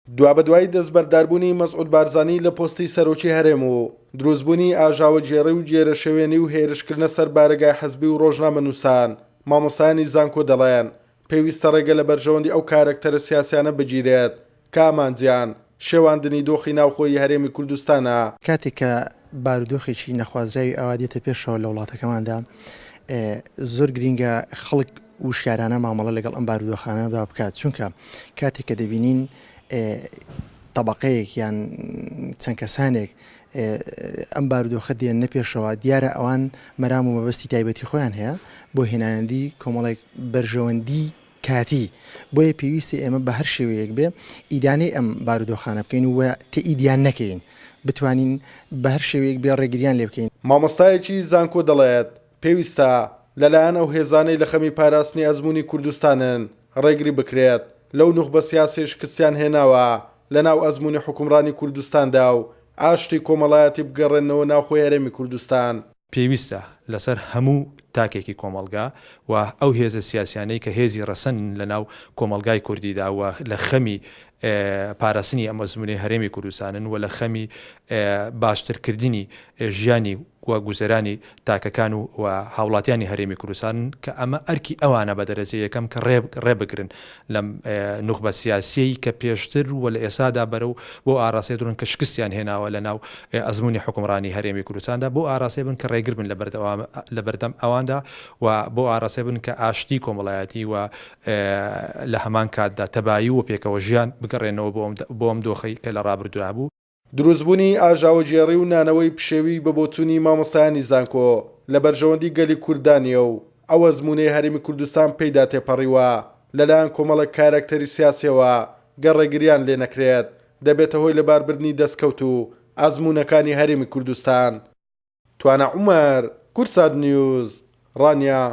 دوابەدوای دەستبەرداربوونی مەسعود بارزانی لە پۆستی سەرۆکی هەرێم و دروستبوونی ئاژاوەگێڕی و گێرەشێوێنی و هێرشکردنە سەر بارەگای حزبی و ڕۆژنامەنووسان، مامۆستایانی زانکۆ دەڵێن، پێویستە ڕێگە لە بەرژەوەندی ئەو کارەکتەرە سیاسیانە بگیرێت کە ئامانجیان شێواندنی دۆخی ناوخۆیی هەرێمی کوردستانە. کاتێک کە بارودۆخێکی نەخوازراوی ئاوا دێتە پێشەوە لە وڵاتەکەماندا، زۆر گرینگە خەڵک وشیارانە مامەڵە لەگەڵ ئەم بارودۆخانەدا بکات، چونکە کاتێک کە دەبینین تەبەقەیەک یان چەند کەسانێک ئەم بارودۆخە دێننە پێشەوە، دیارە ئەوان مەرام و مەبەستی تایبەتی خۆیان هەیە بۆ هێنانەدی کۆمەڵێک بەرژەوەندی کاتی، بۆیە پێویستە ئێمە بە هەر شێوەیەک بێ ئیدانەی ئەم بارودۆخانە بکەین و تەئیدیان نەکەین، بتوانین بە هەر شێوەیەک بێ ڕێگریان لێ بکەین. مامۆستایەکی زانکۆ دەڵێت، پێویستە لەلایەن ئەو هێزانەی لە خەمی پاراستنی ئەزموونی کوردستانن ڕێگری بکرێت لەو نوخبە سیاسیەی شکستیان هێناوە لەناو ئەزموونی حوکمڕانی کوردستاندا و ئاشتی کۆمەڵایەتی بگەڕێننەوە ناوخۆی هەرێمی کوردستان. پێویستە لەسەر هەموو تاکێکی کۆمەڵگا و ئەو هێزە سیاسیانەی کە هێزی ڕەسەنن لەناو کۆمەڵگای کوردیدا و لە خەمی پاراستنی ئەم ئەزموونەی هەرێمی کوردستانن و لە خەمی باشترکردنی ژیانی و گوزەرانی تاکەکان و و هاوڵاتیانی هەرێمی کوردستانن کە ئەمە ئەرکی ئەوانە بە دەرەجەی یەکەم کە ڕێ ڕێ بگرن لەم نوخبە سیاسیەی کە پێشتر و لە ئێسادا بەرەو بۆ ئاراستەی دڕن کە شکستیان هێناوە لە ناو ئەزموونی حوکمڕانی هەرێمی کوردستاندا بۆ ئاراستەی بن کە ڕێگر بن لە بەردەوام لە بەردەم ئەواندا و بۆ ئاراستەی بن کە ئاشتی کۆمەڵایەتی و لە هەمان کاتدا تەبایی و پێکەوە ژیان بگەڕێنەوە بۆ ئەم بۆ ئەم دۆخەی کە لە ڕابردوودا هەبوو. دروستبوونی ئاژاوەگێڕی و نانەوەی پشێوی بە بۆچوونی مامۆستایانی زانکۆ لە بەرژەوەندی گەلی کورددا نییە و ئەو ئەزموونەی هەرێمی کوردستان پێیدا تێپەڕیوە لەلایەن کۆمەڵێک کارەکتەری سیاسییەوە گەر ڕێگرییان لێ نەکرێت دەبێتە هۆی لەباربردنی دەستکەوت و ئەزموونەکانی هەرێمی کوردستان. توانا عومەر، کوردسات نیوز، ڕانیە.